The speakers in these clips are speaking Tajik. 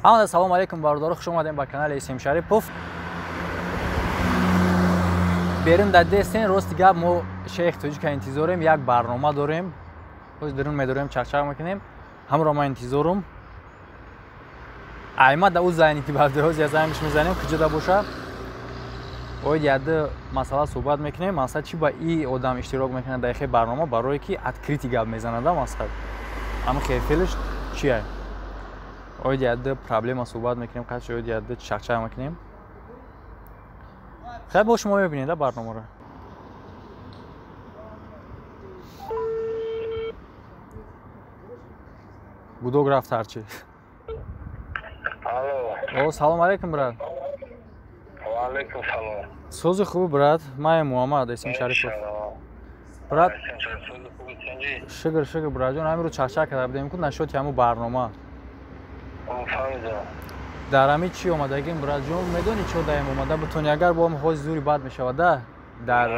Ҳамада салом алейкум бародаро, хуш омадем ба канали Исм Шарипов. Берун дар дестен рости гап мо шейх тоҷика интизорем, як барнома дорем. Ҳоз берун медорем, чақчақ мекунем. Ҳамро ман интизорум. Айма да ӯ зайнити бардоҳоз я зангш мезанем, куҷода боша. Оид яды масъала суҳбат мекунем. Масъала чи ба и одам иштирок мекунад дар хе барнома, барое ки открытый гап мезанада масъала. Ҳама хефелиш чия? Оид яды проблема суҳбат мекунем, қачи оид яды чақчақ мекунем. Хай бо шумо мебинед да барномаро. Гудок рафт ҳарчи. Алло. О, салом алейкум, брат. Ва алейкум салом. Сози хуб, брат. Ман Муҳаммад Исм Шарипов. Брат, шукр, шукр, братҷон, ҳамин рӯз чақчақ карда будем ку нашоти ҳамун барнома. Дар ҳамин чӣ омадагим, братҷон, медонӣ чо даем омада бутони, агар бо ҳози зури бад мешавад да? Дар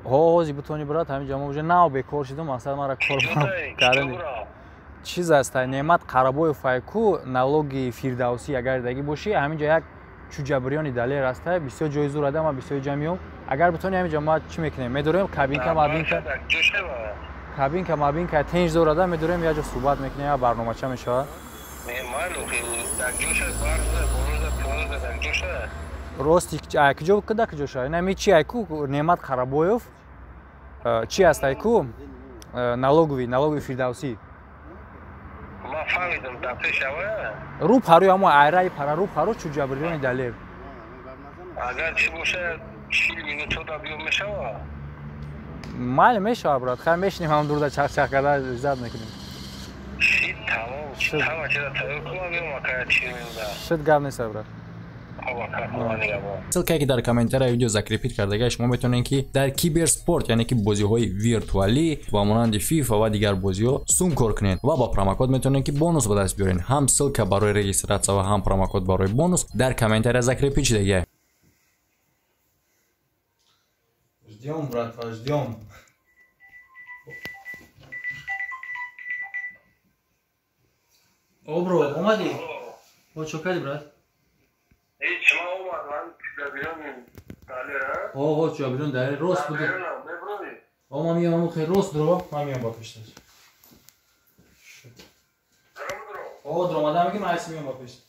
ҳо ҳози бутони, брат, ҳамин ҷо мо уже нав бекор шудам, мақсад мара кор кардани. Чиз аст, Неъмат Қарабоев айку налоги Фирдавсӣ агар дагӣ бошӣ, ҳамин ҷо як чуҷабриёни далер аст, бисёр ҷои зур ада, ман бисёр ҷа меом. Агар бутони ҳамин ҷо ма чӣ мекунем? Медорем кабинка мабинка. Кабинка мабинка тенж зур ада, медорем як ҷо суҳбат мекунем, як барномача мешавад. Рости куҷо куда куҷо шава? Ин чи айку Неъмат Қарабоев чи аст айку налогови, налоги Фирдавсӣ. Рӯ парӯи ҳамо айраи пара рӯ паро чуҷабриёни далер. Агар чӣ бошад, 40 минута биё мешава? Майли мешава, брат. Хай мешинем ҳам дурда чақчақ карда иззат мекунем. Шид тамом, ҳама чиза тайёр кунам биём ака 40 минута. Шид гап нест, брат. Ссылкае ки дар комментария видео закрепить кардагия, шумо метавонед ки дар киберспорт, яъне ки бозиҳои виртуалӣ ва монанди FIFA ва дигар бозиҳо сум кор кунед ва ба промокод метавонед ки бонус ба даст биёред. Ҳам ссылка барои регистрация ва ҳам промокод барои бонус дар комментария закрепить шудагия. Ждём, братва, ждём. О, бро, омадӣ? О, чо кардӣ, брат? О, чуҷабриён далер рост буд. О, ман меомам, хеле рост дро, ман меом ба пешташ. О, дромадам мегӣ, ман айси меом ба пешт.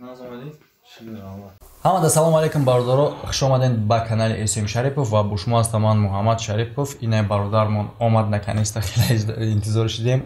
Наз омадӣ? Ҳамада салом алейкум бародаро, хуш омадед ба канали Исм Шарипов ва бо шумо ҳастам ман Муҳаммад Шарипов. Ина бародармон омад, наканиста хеле интизор шудем.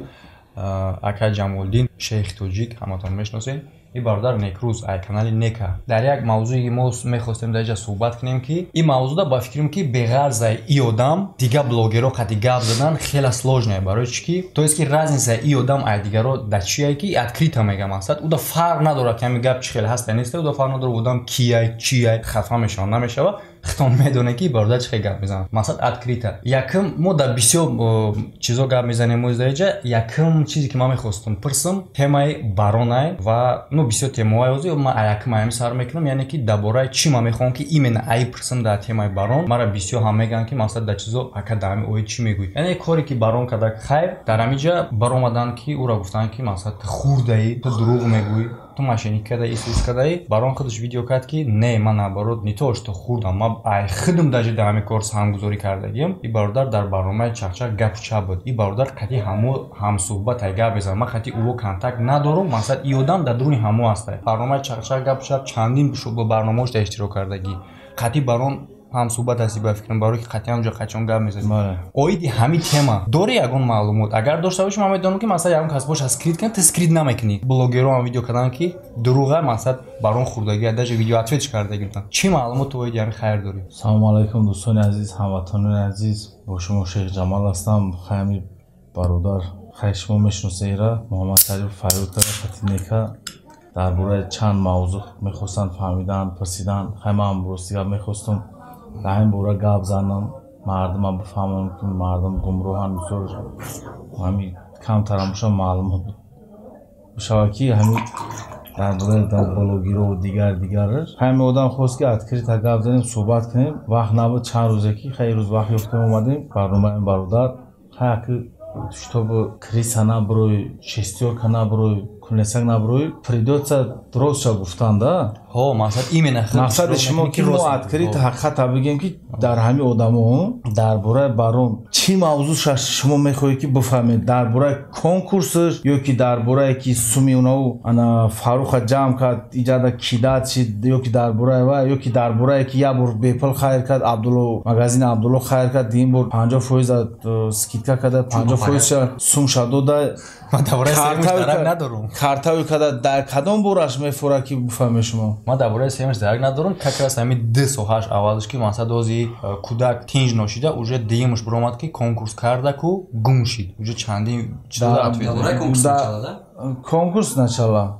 Ака Ҷамолиддин, шейх тоҷик, ҳаматон мешиносед. Ин бародар Некрӯз ай канали Нека. Дар як мавзӯе мо мехостем дар инҷа суҳбат кунем ки ин мавзӯъда ба фикрам ки беғарзаи и одам дигар блогерҳо қати гап задан хеле сложное. Барои чӣ ки то есть ки разница и одам ай дигарҳо дар чие ки открыто мегам мақсад уда фарқ надорад ки ҳамин гап чӣ хеле ҳаст я нест, уда фарқ надорад одам кияй, чияй, хафа мешавад намешавад. Хитон медонед ки бародар чӣ хел гап мезанад. Мақсад открыто. Якм мо дар бисёр чизо гап мезанем мо дар инҷа. Якм чизе ки ман мехостам пурсам темаи баронай ва ну бисёр темаҳои ҳозир ман якм аями сар мекунам, яъне ки дар бораи чӣ ман мехоҳам ки именно ай пурсам дар темаи барон. Мара бисёр ҳам мегӯянд ки мақсад дар чизо ака дар ҳамин оид чӣ мегӯӣ. Яъне коре ки барон карда хайр, дар ҳамин ҷа баромаданд ки ӯро гуфтанд ки мақсад ту хурдаӣ, ту дурӯғ мегӯӣ, ту мошенник кардаӣ, ис кардаӣ. Барон худаш видео кард ки не, ман наоборот не то что хурдам, ман ай худам даже дар ҳамин кор саҳмгузорӣ кардагиам. Ин бародар дар барномаи чақчақ гапу чап буд. Ин бародар қати ҳамо ҳамсуҳбат ай гап мезанад. Ман қати ӯ контакт надорам, мақсад ин одам дар дуруни ҳамо ҳаст. Барномаи чақчақ гапу чап чандин барномаҳош дар иштирок кардагӣ. Қати барон ҳамсуҳбат ҳастӣ ба фикрам, барое ки қатъиан ҷо қачон гап мезанӣ. Оиди ҳамин тема дорӣ ягон маълумот? Агар дошта бошӣ, ман медонам ки масалан ягон кас боша скрит кунад, ту скрит намекунӣ. Блогерҳо ҳам видео карданд ки дурӯға, мақсад барон хурдагӣ, даже видео ответш кардаги буданд. Чӣ маълумот ту оиди ҳамин хайр дорӣ? Салому алайкум дӯстони азиз, ҳамватанони азиз, бо шумо Шейх Ҷамал ҳастам. Хайми бародар, хайр шумо мешиносед, Муҳаммад Шарипов фарёд карда қати Нека дар бораи чанд мавзӯъ мехостанд фаҳмидан, пурсидан. Хай ман рости гап мехостам дар ҳамин бора гап занам, мардумам бифаҳмонам ки мардум гумроҳанд бисёр, ҳамин камтарам боша маълумот бишавад ки ҳамин дар бораи блогеру дигар ҳамин одам хост ки открыто гап занем, суҳбат кунем. Вақт набуд чанд рӯзе ки хай рӯз вақт ёфтем, омадем барномаи бародар. Хай ки чтобы крыса наброи, шестёрка наброи, кунесак наброи, придётся ростша гуфтан да. Ҳо, мақсад именно мақсади шумо ки мо открыто ҳақиқата бигем ки дар ҳамин одамо дар бораи барон чӣ мавзӯъ шумо мехоҳед ки бифаҳмед, дар бораи конкурсаш ё ки дар бораи ки суми унаву ана Фаруха ҷамъ кард, иҷада кидат шид, ё ки дар бораи ва ё ки дар бораи ки як бор бепул хайр кард, Абдулло, магазини Абдулло хайр кард, дигин бор 50% скидка карда, 50%-ша сумша дода. Ман дар бораи семаш дарак надорум. Картави карда, дар кадом бораш мефорад ки бифаҳмед шумо? Ман дар бораи семаш дарак надорум. Как раз ҳамин ду соҳааш аввалш ки мақсад ози кӯдак тинҷ ношида, уже дуюмаш биромад ки конкурс кардаку гум шид. Уже чандин конкурс начала.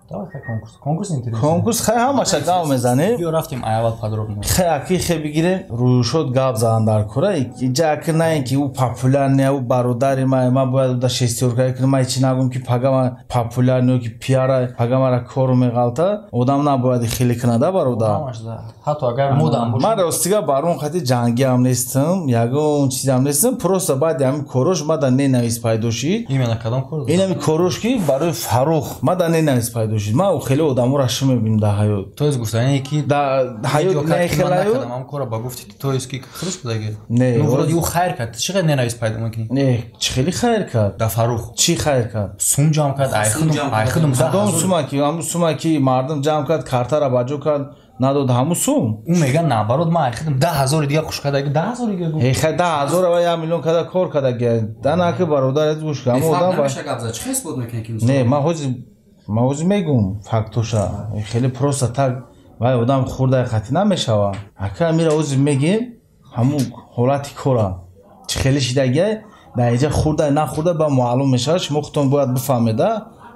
Давай конкурс. Конкурс интересно. Конкурс хай ҳамаша гап мезанем. Биё рафтем аввал подробно. Хай аки хе бигирем, рӯшод гап задан дар кора. Иҷа аки на ин ки ӯ популяр не, ӯ бародари ма, ма бояд да шестёрка кунам, ма чи нагум ки пага ма популяр не, ки пиара пага мара кору меғалта. Одам набояд хеле кунада бародар. Ҳатто агар модам бошад. Ман ростига барон хати ҷангиам нестам, ягон чизам нестам, просто баъди ҳамин корош ма да ненавист пайдо шид. Именно кадом кор? Инами корош ки барои Фарух ма да ненавист пайдо шид. Ман хеле одаморо ши мебинам дар ҳаёт. То есть гуфтане ки дар ҳаёт не хелаю. Ҳам кора ба гуфти, то есть ки худаш будаги. Не, ну вроде ӯ хайр кард. Чӣ қадр ненавист пайдо мекунӣ? Не, чӣ хеле хайр кард? Да Фарух. Чӣ хайр кард? Сум ҷамъ кард, айхудум. Кадом сума ки ҳамун сума ки мардум ҷамъ кард, картара ба ҷо кард, надод ҳамун сум. Ӯ мегӯяд наоборот, ман айхудум 10 000 дига хуш карда, 10 000 дига гуфт. Э, хай 10 000 ва 1 миллион карда кор карда. Да на ки бародар гӯш кун. Ҳамун одам не, ман ҳозир мегӯм фактоша. Хеле просто так вай одам хурда хати намешава. Ака мира ҳозир мегем ҳамун ҳолати кора чӣ хеле шидагия дар иҷа, хурда нахурда ба маълум мешавад. Шумо худтон бояд бифаҳмеда,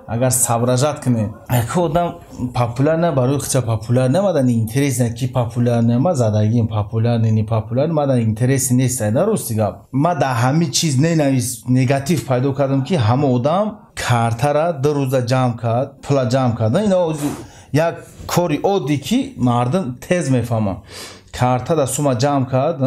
агар соображать кунед. Ака одам популяр не, барои худша популяр не, мадан интерес не ки популяр не, ма задагим популяр не, не популяр, мадан интерес нест. Да, рости гап, ма дар ҳамин чиз ненавист, негатив пайдо кардам ки ҳама одам картара 2 рӯза ҷамъ кард, пула ҷамъ кард. Ина як кори оддӣ ки мардум тез мефаҳманд. Карта да сума ҷамъ кард,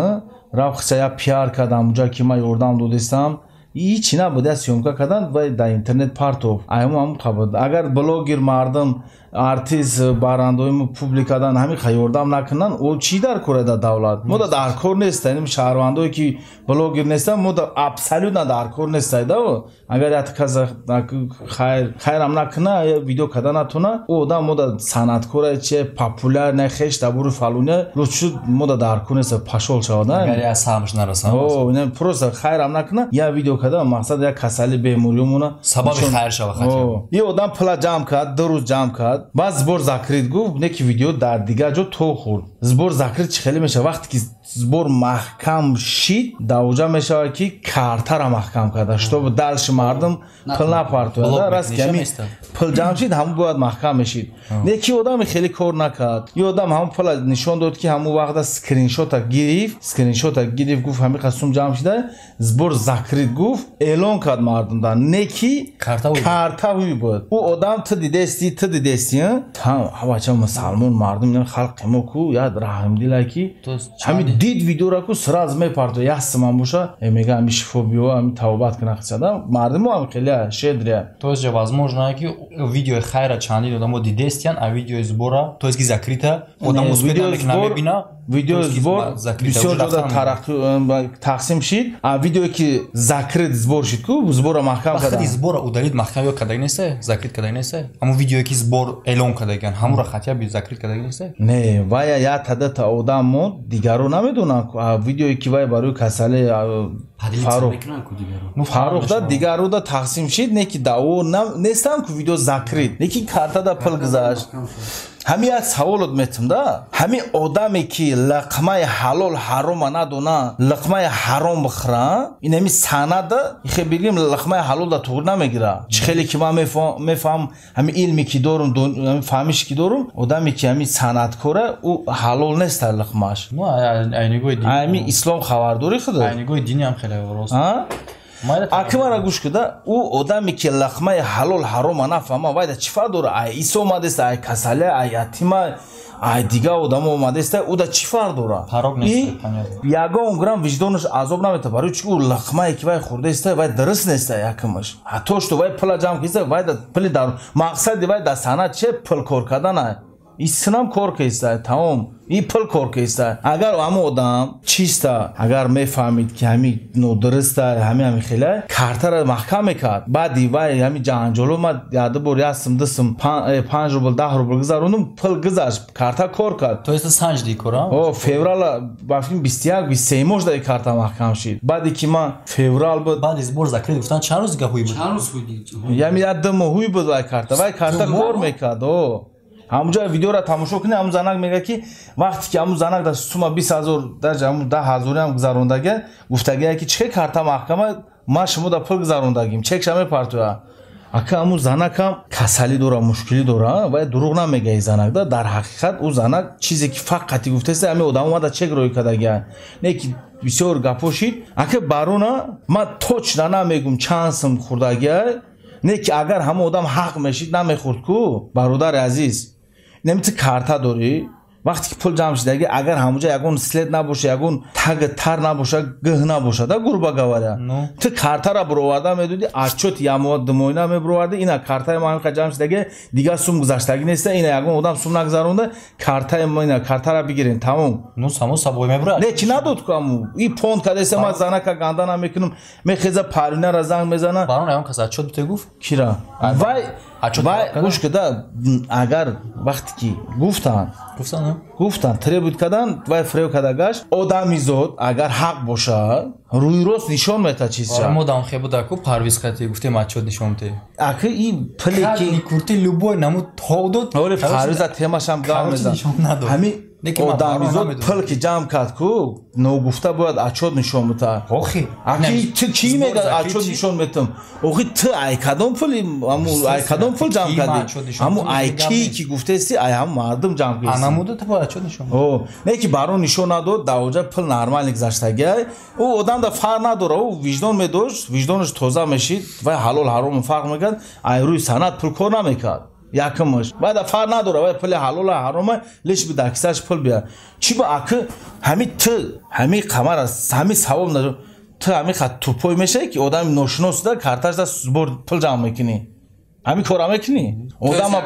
рафт худша як пиар кард ҳамуҷа ки ман ёрдам додистам. Ҳичи набуд, як съёмка кардан ва дар интернет партов. Айму ҳам қабуд. Агар блогер, мардум, артист, барандои публикадан ҳамин ха ёрдам накунанд, о чӣ дар кора дар давлат? Мо да дар кор нестем. Шаҳрвандое ки блогер нестанд, мо да абсолютно дар кор нестем. Да агар як кас хайр хайрам накуна, видео карда натуна, ӯ одам мо да санъаткора чи популяр не, хеш табури фалуня лучше мо да дар кор нест, пошёл шавад. Агар як саҳмш нарасад. О, просто хайрам накуна, як видео карда, мақсад як касали бемориёмона сабаби хайр шава. Хати и одам пула ҷамъ кард, 2 рӯз ҷамъ кард, баъд сбор закрыт гуфт, не ки видео дар дигар ҷо то хӯрд. Сбор закрыт чӣ хеле мешавад? Вақте ки сбор маҳкам шид, дар мешавад ки картара маҳкам карда, чтобы дальше мардум пул напартояд. Раст ки ҳами пул ҷамъ шид, ҳамун бояд маҳкам мешид. Не ки одаме хеле кор накард. И одам ҳамун пула нишон дод ки ҳамун вақта скриншота гирифт, гуфт ҳамин қасум ҷамъ шида, сбор закрыт гуфт, эълон кард мардумда, не ки карта ҳуй буд. Ӯ одам ту дидести ҳавача мусалмон мардум, халқи мо ку як раҳмдила ки ҳами дид видеора ку сразу мепарто, як симан боша, мега ҳами шифо биё, ҳами тавбат кина хисада. Мардумо ҳам хеле щедрые. То есть возможно ки видеои хайра чандин одамо дидестиян, а видеои сбора, то есть ки закрыта, одам успеет намебина. Видеои сбор бисёр ҷода тақсим шид, а видеое ки закрыт сбор шид ку, сбора маҳкам карда, сбора удалить маҳкам ё кардаги неста, закрыт кардаги неста. Ҳамун видеое ки сбор эълон кардагиан, ҳамура хотя бы закрыт кардаги неста. Не, вая як тадата одам монд, дигаро намедонанд. Видеое ки вай барои касали Фарух да дигаро да тақсим шид, не ки дао нестам ку видео закрыт, не ки картада пул гузашт. Ҳамин як саволот метум да: ҳамин одаме ки лақмаи ҳалол ҳарома надона, лақмаи ҳаром бихӯра, ин ҳамин санада ихе бигим лақмаи ҳалол да туғр намегира. Чӣ хеле ки ман мефаҳмам, ҳамин илме ки дорум, фаҳмише ки дорум, одаме ки ҳамин санъаткора, ӯ ҳалол нест лақмааш. Ҳамин ислом хабардорӣ худат. Нигоҳи дини ҳам хеле рост. Аки мара гӯш куда, ӯ одаме ки лахмаи ҳалол ҳарома нафаҳма, вайда чӣ фарқ дора? Ай Исо омадеста, ай касале, ай ятима, ай дига одамо омадеста, ӯ да чӣ фарқ дора? Ягон грамм виҷдонаш азоб намета. Барои чӣ ӯ лахмае ки вай хӯрдаеста, вай дуруст неста якмаш. Ҳатто што вай пула ҷамъ киста, вай да пули дар мақсади вай дар санъат че пул кор кардана. Исинам кор кеста, тамом. И пул кор кеста. Агар ҳамон одам чиста, агар мефаҳмид ки ҳами нодуруста, ҳами хела, картара маҳкам мекард. Баъди вай ҳами ҷанҷоло ма яду бор ясм дусм 5 рубл 10 рубл гузарондум, пул гузашт, карта кор кард. То есть санҷ ди кора? О, феврала ба фикр 21 23 моҳ дар карта маҳкам шид. Баъди ки ма феврал буд, баъди сбор закрыт гуфтан чанд рӯз дига ҳуй буд? Чанд рӯз ҳуй буд? Ями як ду моҳ ҳуй буд вай карта. Вай карта кор мекард. О. Ҳамунҷо видеоро тамошо кунед, ҳамун занак мегӯяд ки вақте ки ҳамун занак дар сума 20000 даже ҳамун 10000 ҳам гузарондага, гуфтагия ки чӣ карта маҳкама, ман шумо да пул гузарондагим, чекша мепартоя. Ака ҳамун занакам касалӣ дора, мушкилӣ дора, вай дурӯғ намегӯяд ин занак да. Дар ҳақиқат ӯ занак чизе ки фақати гуфтаеста, ҳамин одам омада чек рӯй кардагия. Не ки бисёр гапҳо шид. Ака барона ман точно намегӯм чанд сум хӯрдагия, не ки агар ҳамон одам ҳақ мешид намехӯрд ку, бародари азиз. Неми ту карта дорӣ, вақте ки пул ҷамъ шидаги, агар ҳамунҷа ягон след набоша, ягон таг тар набоша, гӯҳ набоша да, грубо говоря, ту картара буроварда медодӣ, отчёт ямоа думоина мебуроварди, ина картаи ма ҳамиқа ҷамъ шидаги, дигар сум гузаштагӣ неста, ина ягон одам сум нагузаронда, картаи ма ина картара бигирен, тамом. Ну само собой мебурад. Не чи надод ку аму и понт кадаеста, ман занака ганда намекунам, мехеза паринара занг мезана. Барон ягон кас отчёт бите гуфт? Кира? Вай вай гӯш куда, агар вақте ки гуфтан требует кардан, вай фреб карда гашт. Одами зод агар ҳақ бошад, рӯи рост нишон метад чизча. Модам хе буда ку Парвиз хати гуфтем отчёт нишон те. Аки и пуле ки курти любой намуд то дод. Оре Парвиза темашам гап мезан. Ҳами одамизод пул ки ҷамъ кард ку, ногуфта бояд отчёт нишон битад. Охи. Аки ту кӣ мегӯяд отчёт нишон метам? Охи ту ай кадом пули, ҳаму ай кадом пул ҷамъ кардӣ? Ҳаму ай ки ки гуфтаисти, ай ҳаму мардум ҷамъ кардисти. Анамуда ту бояд отчёт нишон. О, не ки барон нишон надод, дар оҷа пул нормально гузаштагиай. Ӯ одам да фарқ надора, ӯ виҷдон медошт, виҷдонаш тоза мешид, вай ҳалол ҳаром фарқ мекард, ай рӯи санъат пул кор намекард. Якумаш вай да фарқ надора, вай пули ҳалола ҳарома, лиш би дар кисааш пул бия. Чӣ ба аки ҳами ту ҳами қамар аст, ҳами савоб надор, ту ҳами хат тупой мешавӣ ки одами ношинос да карташ да сбор пул ҷамъ мекунӣ. Ҳами кора мекунӣ? Одама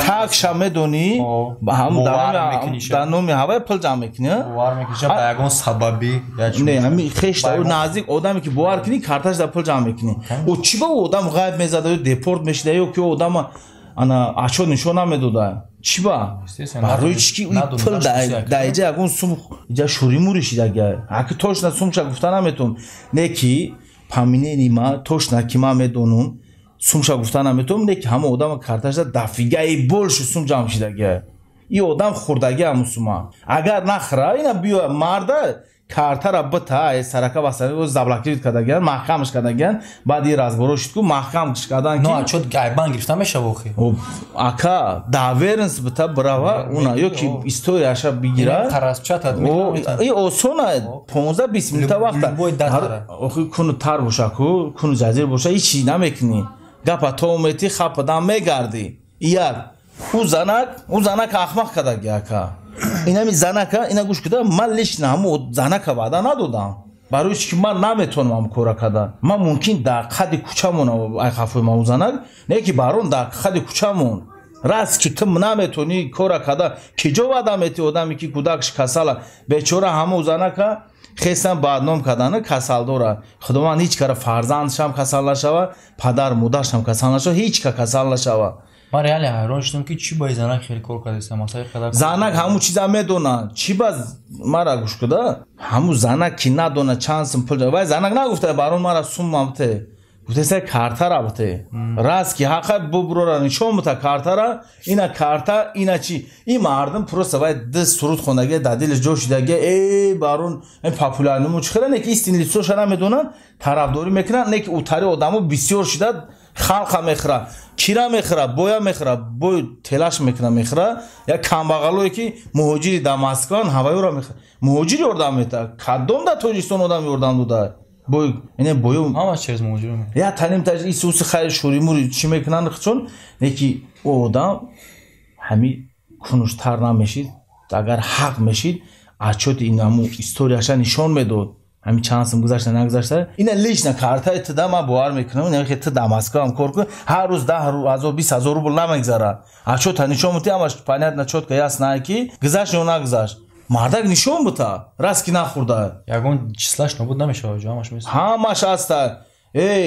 такша медонӣ, ҳамун дар номи ҳавай пул ҷамъ мекунӣ. Бовар мекунӣ ба ягон сабаби? Не, ҳами хешта ӯ наздик одаме ки бовар кунӣ, карташ да пул ҷамъ мекунӣ. Ӯ чӣ ба одам ғайб мезада ё депорт мешида ё ки одама ана отчёт нишон намедода? Чӣ ба? Барои чӣ ки пул дар иҷа ягон сум иҷа шӯримӯрӣ шидага. Аки точно сумша гуфта наметавонам. Не ки по мнению ма точно ки ман медонам, сумша гуфта наметавонам, не ки ҳама одама карташда дофигаи больше сум ҷамъ шидага. И одам хӯрдаги ҳамун сума. Агар нахӯра, ина биё марда картара бита, сарака васари заблокировать кардагиан, маҳкамаш кардагиан, баъд и разборо шид ку маҳкамш кардан ки. Но отчёт гайбан гирифта мешава охи. Ака доверенность бита бирава, уна ё ки историяша бигира. И осона 15-20 минута вақта. Охи куну тар боша ку, куну ҷазир боша, ҳеч намекунӣ. Гапа то мети хападан мегардӣ. Як ӯ занак ахмақ кардаги ака. Инами занака, ина гӯш куда, ман лично ҳамун занака ваъда надодам. Барои чӣ ки ман наметавонам ҳамун кора кардан. Ман мумкин дар қади кӯчамон ай хафои ман занак, не ки барон дар қади кӯчамон. Раст ки ту наметавонӣ кора кардан, киҷо ваъда мети одаме ки кӯдакш касала, бечора ҳамун занака хестан бадном кардана касал дора. Худованд ҳеҷ кара фарзандшам касал нашава, падар модаршам касал нашава, ҳеҷ ка касал нашава. Ман реально ҳайрон шудам ки чӣ ба занак хеле кор кардааст, масалан қадар. Занак ҳамун чиза медонад. Чӣ ба мара гӯш куда? Ҳамун занак ки надонад чанд сум пул. Вай занак нагуфта барон мара сумма бите. Гуфтаеста картара бите. Раст ки ҳақа буброра нишон бита картара, ина карта, ина чӣ. Ин мардум просто вай ду суруд хондаги дар дилаш ҷо шидаги, эй барон ин популярному чӣ хела, не ки истин лицоша намедонанд, тарафдорӣ мекунанд, не ки утари одамо бисёр шида халқа мехӯра, кира мехӯра, боя мехӯра, бой телаш мекуна мехӯра, як камбағалое ки муҳоҷири дар Москван ҳавайёра мехӯра. Муҳоҷир ёрдам метаҳад. Кадом дар Тоҷикистон одам ёрдам додаа? Бой ине бою ҳама через муҳоҷирон. Я таним таж исуси хайр шури мури чӣ мекунанд чун неки ӯ одам ҳами кунуштар намешид, агар ҳақ мешид, отчёти инаму историяша нишон медод. Ҳами чанд сум гузашта нагузашта. Ина лично картаи туда ман бовар мекунам, ина ки ту дар Москва ҳам кор кун, ҳар рӯз 10 000, 20 000 рубл намегзара. Отчёта нишон мути, ҳамаш понятно, чётко, ясно, ки гузашт ё нагузашт. Мардак нишон бута, раст ки нахӯрда. Ягон числаш нобуд намешавад, ҷо ҳамаш мест. Ҳамаш ҳаста.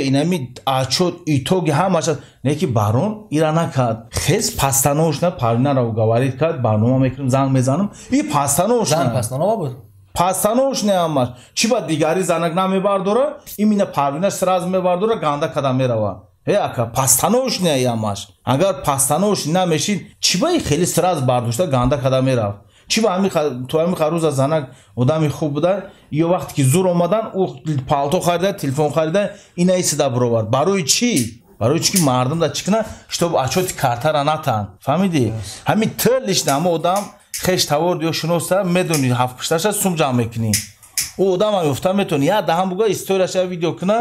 Инами отчёт, итоги ҳамаш аст. Не ки барон ира накард. Хез постановочно Парвинара уговорить кард, барнома мекунем, занг мезанам. И постановочно. Занг постанова буд? Постановочно ҳамаш. Чӣ ба дигари занак намебардора, именно Парвинаш сразу мебардора, ганда када мерава. Ака, постановочно ҳамаш. Агар постановочно намешид, чӣ ба хеле сразу бардошта ганда када мерафт? Чӣ ба ҳами то ҳами рӯза занак одами хуб буда, ё вақте ки зур омадан, ӯ палто харида, телефон харида, ина исида баровард. Барои чӣ? Барои чӣ ки мардум да чӣ кунад, чтоб отчёти картара натан. Фаҳмидӣ? Ҳамин ту лично ҳама одам хеш тавор ё шиноса медонӣ, ҳафт пушташа сум ҷамъ мекунӣ. Ӯ одамам ёфта метавонӣ, як даҳам буга историяша видео куна,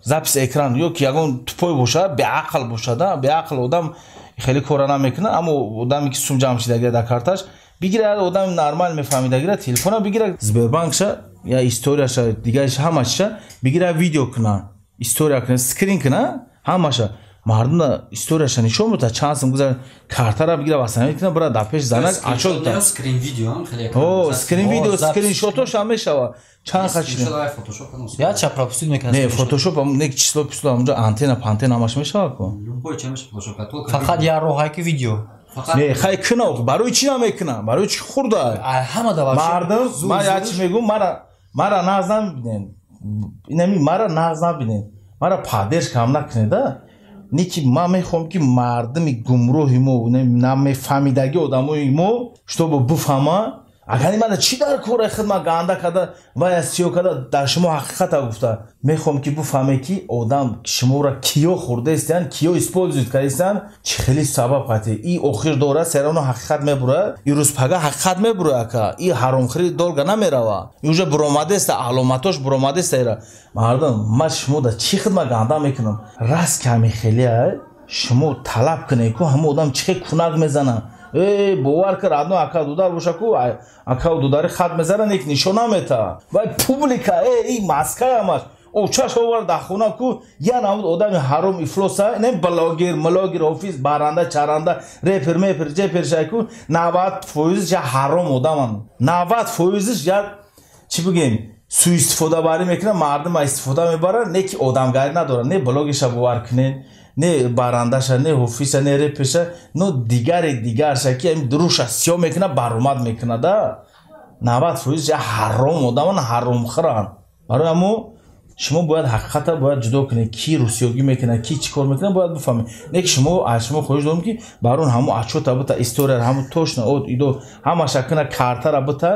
запись экран, ё ки ягон тупой боша, беақл бошада, беақл одам хеле кора намекунад, аммо одаме ки сум ҷамъ шидагира дар карташ, бигира, одами нормал мефаҳмидагира, телефона бигира, Сбербанкша я историяша, дигарша, ҳамаша бигира, видео куна, история куна, скрин куна, ҳамаша мардумда историяша нишон бута, чанд сум гузар, картара бигира, восстановить куна, бира дар пеш занак отчёт бута. Скрин видео ҳам хеле. О, скрин видео, скриншотош ҳам мешава. Чанд хачи. Я ча пропустить мекунад. Не, фотошоп не, число писло ҳамҷо антена пантена ҳамаш мешава ку. Любой ча меша фотошоп. Фақат як роҳае ки видео. Не, хай куна, барои чӣ намекуна? Барои чӣ хурда? Ҳама да мардум, ман як чӣ мегӯм, мара нағз набинед. Инами мара нағз набинед. Мара поддержка ҳам накунед, а? Не ки ман мехоҳам ки мардуми гумроҳи мо, намефаҳмидаги одамои мо, чтобы бифаҳма, агар мана чӣ дар кораи худ ман ганда карда ва сиё карда дар шумо ҳақиқата гуфта, мехоҳам ки бифаҳме ки одам шуморо киё хӯрдаистиян, киё использует кардаистиян, чӣ хеле сабаб қатӣ и охир дора серано ҳақиқат мебура, и рӯз пага ҳақиқат мебура, ака, и ҳаромхӯри долга намерава, и уже буромадеста, аломатош буромадеста. Ира мардум, ман шумо да чӣ хидмат ганда мекунам, раст ки ҳамин хеле шумо талаб кунед ку, ҳама одам чӣ хел кунак мезана. Бовар кар, одно ака дудар боша ку, ака дудари хат мезара, нек нишон намета вай публика. И маскай ҳамаш очаш овар дар хона ку, я намуд одами ҳаром ифлоса, не блогер млогер, офис баранда чаранда, репер мепер ҷепер шай ку, 90 фоизш я ҳаром одаман, 90 фоизш я чӣ бигем, суистифодабарӣ мекунад, мардума истифода мебарад, не ки одамгарӣ надорад, не блогерша бовар кунед, не барандаша, не ҳофиза, не реперша, но дигаре дигарша ки дуруша сиё мекунад, баромад мекунада, 90 фоиз я ҳаром одаман, ҳаромхӯранд. Барои ҳамо шумо бояд ҳақиқата бояд ҷудо кунед, ки русиёгӣ мекунад, ки чӣ кор мекунад, бояд бифаҳмед. Не ки шумо, аз шумо хоҳиш дорем ки барон ҳамо отчёта бута, историяра ҳамо точно от идо ҳамаша куна, картара бута,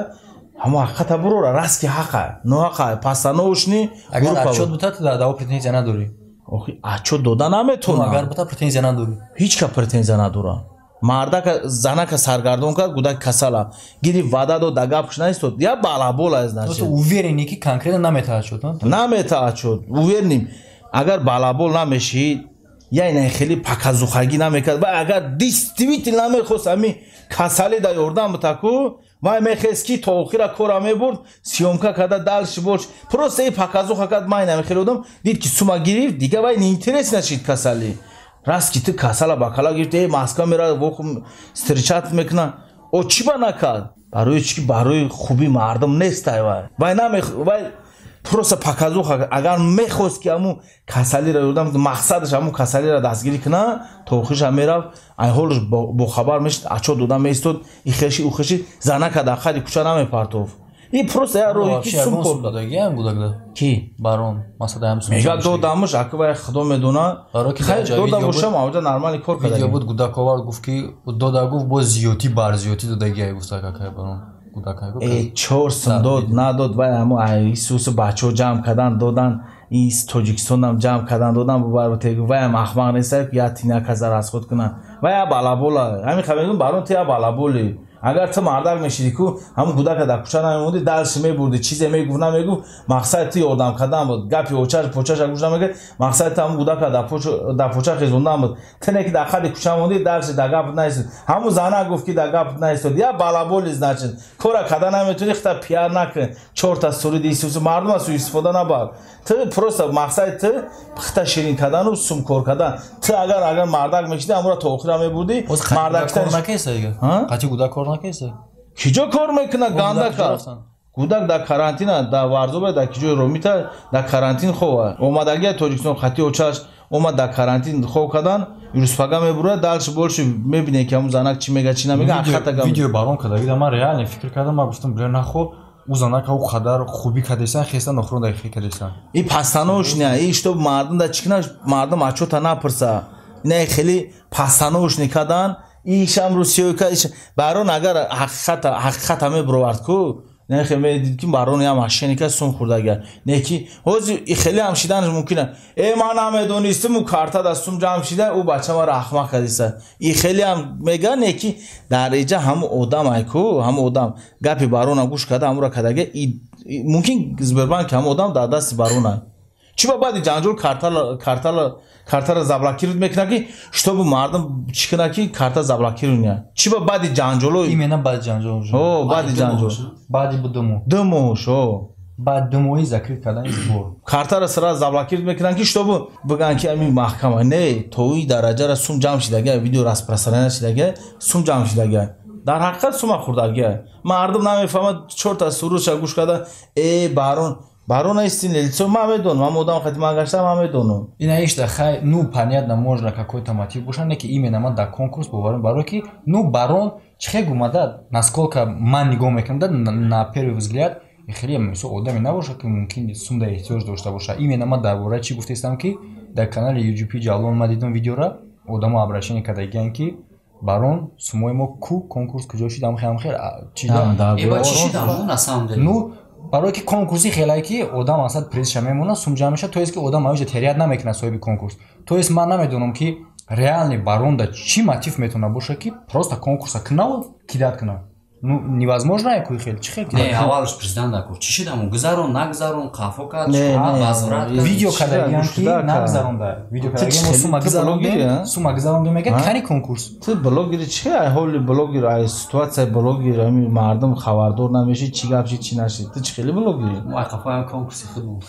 ҳамо ҳақиқата бурора, раст ки ҳақа ноҳақа постановочный. Агар отчёт бута, ту дар даво претензия надорӣ? Охи, отчёт дода наметавонам. Агар бута, претензия надорӣ? Ҳеҷ ка претензия надорам. Мардака занака саргардон кард, гудак касала гирифт, ваъда дод, да гапш наистод, я балабол аз значит. Уверенӣ ки конкретно намета отчёт? Намета отчёт, увереним. Агар балабол намешид, я ина хеле показухагӣ намекард ва агар действительно намехост ами касалӣ да ёрдам бутаку, вай мехест ки то охира кора мебурд, съёмка карда дальше бош. Просто и показуха кард. Ман инами хеле одам дид ки сума гирифт, дига вай неинтерес нашид. Касалӣ раст ки ту касала ба кала гирифт, Москва мера, встречать мекуна, о чӣ ба накард? Барои чӣ ки барои хуби мардум нестай вай. Вай наме, вай просто показуха. Агар мехост ки ҳамун касалиро ёрдам, мақсадаш ҳамун касалиро дастгирӣ куна, то охириша мерафт, ай ҳолаш бохабар мешид, отчёт дода меистод, и хеши ӯ хеши занака дар хади кӯча намепартофт. И просто я роҳи ки сум кор додагиам гудагда. Ки? Барон масада ҳам сум. Мега додамуш, ака, вай худо медона. Дода бошам, авҷа нормали кор кардагӣ. Видео буд, гудаковар гуфт ки дода, гуфт боз зиёдӣ бар зиёдӣ додагиай, гуфт акакай барон. Э, чор сум дод, надод, вай ҳамо исусу бачаҳо ҷамъ кардан додан, ис Тоҷикистонам ҷамъ кардан додан, вайам ахмақ неста, я тина каза расход кунад. Вай я балабола, ҳамин ха мегӯм, барон, ту я балаболи. Агар ту мардак мешиди ку, ҳамун кӯдака дар кӯча намемонди, дальше мебурди, чизе мегуфт, намегуфт, мақсади ту ёрдам кардан буд. Гапи очаш почаша гӯш намекард, мақсади ту ҳамун кӯдака дар поча хезондан буд. Ту не ки дар қади кӯча монди, дальше дар гапат наистод. Ҳамун зана гуфт, ки дар гапат наистод. Я балаболи, значит, кора карда наметавонӣ, хита пиар накун, чорта суриди исусу мардума суистифода набар. Ту просто мақсади ту хита ширин кардану сум кор кардан. Ту агар мардак мешиди, ҳамура то охира мебурдӣ. Кор накеса? Қати гудак кор накеса? Киҷо кор мекунад? Ганда кар. Кӯдак дар карантина, дар Варзоба, дар киҷои Ромита дар карантин хова. Омадагия Тоҷикистон хати очаш омад, дар карантин хов кардан. Юруспага мебурад, дальше больше мебине, ки ҳамун занак чӣ мега, чӣ намега. Видео барон карда, ман реально фикр кардам, ман гуфтам: бля, нахо ӯ занака ӯ қадар хубӣ кардесан, хеста нохурон дар хе кардесан. И постановочный, и чтоб мардум да чӣ кунаш, мардум отчёта напурса. Ина хеле постановочный кардан. Ишам русиёка барон агар ҳақиқата мебуровард ку, нехе медид, ки барон я мошенника сум хӯрдага. Не ки ҳозир хеле ҳам шиданаш мумкин. Э, ман намедонистим, ӯ карта да сум ҷамъ шида, ӯ бача мара ахмақ кардиса. И хеле ҳам мега. Не ки дар иҷа ҳамун одам айку, ҳамун одам гапи барона гӯш карда, ҳамура кардага. Мумкин Сбербанк ҳамун одам дар дасти барона. Чӣ ба баъди ҷанҷол картара заблокировать мекунад, ки чтобы мардум чӣ кунад, ки карта заблокировать? Чӣ ба баъди ҷанҷоло? Именно баъди ҷанҷол. О, баъди ҷанҷол. Баъди 2 моҳ. 2 моҳш, о. Баъд 2 моҳи закрыт кардани сбор. Картара сразу заблокировать мекунанд, ки чтобы бигӯянд, ки ами маҳкама не, то и дараҷара сум ҷамъ шидага, видео распространение шидага, сум ҷамъ шидага. Дар ҳақиқат сума хӯрдагия. Мардум намефаҳмад, чорта суруша гӯш карда, э, барон барон истинное лицо ман медонам, ман одам хати ман гашта, ман медонам. Ина ишта хай, ну, понятно, можно какой-то мотив боша, не ки именно ман дар конкурс боварам, барое ки, ну, барон чихе гумада, насколько ман нигоҳ мекунам, да, на первый взгляд хеле мисол одаме набошад, ки мумкин сумда эҳтиёҷ дошта бошад. Именно ман дар бораи чӣ гуфтаистам, ки дар канали UGP Ҷавлон ман дидам видеора, одамо обращение кардагиянд, ки барон, сумои мо ку, конкурс куҷо шид, амхе амхе. Ну, барое ки конкурси хелае, ки одам асад призша мемонад, сум ҷамъ мешавад, то есть ки одам аҷа терять намекунад соҳиби конкурс. То есть ман намедонам, ки реальный баронда чӣ мотив метавонад бошад, ки просто конкурса кунаву кидать кунад. Ну, невозможно, якуи хел чӣ хел. Не, аввалш президент дакор чӣ шидаму, гузарон, нагузарон, қафо кард, возврат. Видео кардагиам, ки нагузаронда, видео кардагиам, сума гузарондем, сума гузарондем, мега кани конкурс. Ту блогери чӣ? Ай ҳоли блогер, ай ситуация блогер, ами мардум хабардор намеши, чӣ гап шид, чӣ нашид. Ту чӣ хели блогери? Ай қафоям конкурси худмон.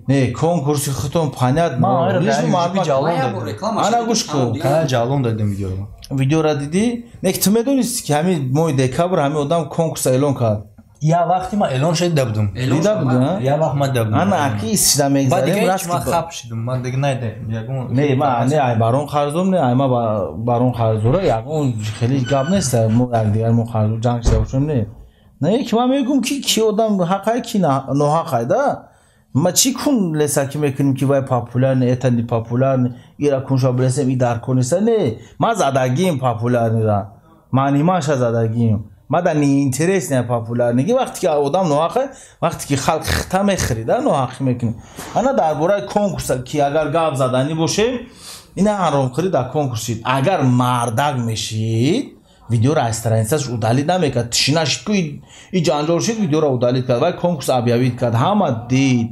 Не, конкурси худтон понятно. Ана гӯш кун. Канали Ҷавлон дадем видеоро. Видеора дидӣ? Не, ки ту медонисти, ки ҳамин моҳи декабр ҳамин одам конкурса эълон кард? Я вақти ман эълон шуда дида будум. Дида будӣ? Я вақт ман дида будум. Ана аки шида мегзарем. Ман хап шидум, ман дига найда ягон. Не, ман не ай барон қарздорам, не ай ма барон қарздора, ягон хеле гап нест, мо якдигар мо қарздор ҷанг шида бошем, не. Не, ки ман мегӯм, ки одам ҳақай, ки ноҳақай да. Ма чӣ кун лесакӣ мекунем, ки вай популярный, это не популярный, ира кунша билесем, и дар кор неста. Не, ман задагием популярныйра, маънимаша задагием. Мада неинтересная популярныйги. Вақте ки одам ноҳақе, вақте ки халқ хита мехӯрида, ноҳақӣ мекунӣ. Ана дар бораи конкурса ки агар гап заданӣ бошем, ина ҳаромхӯрӣ дар конкурс шид. Агар мардак мешид, видеоро аз страницаш удалить намекард. Тишина шид ку, и ҷанҷол шид, видеоро удалить кард, вай конкурс объявить кард, ҳама дид.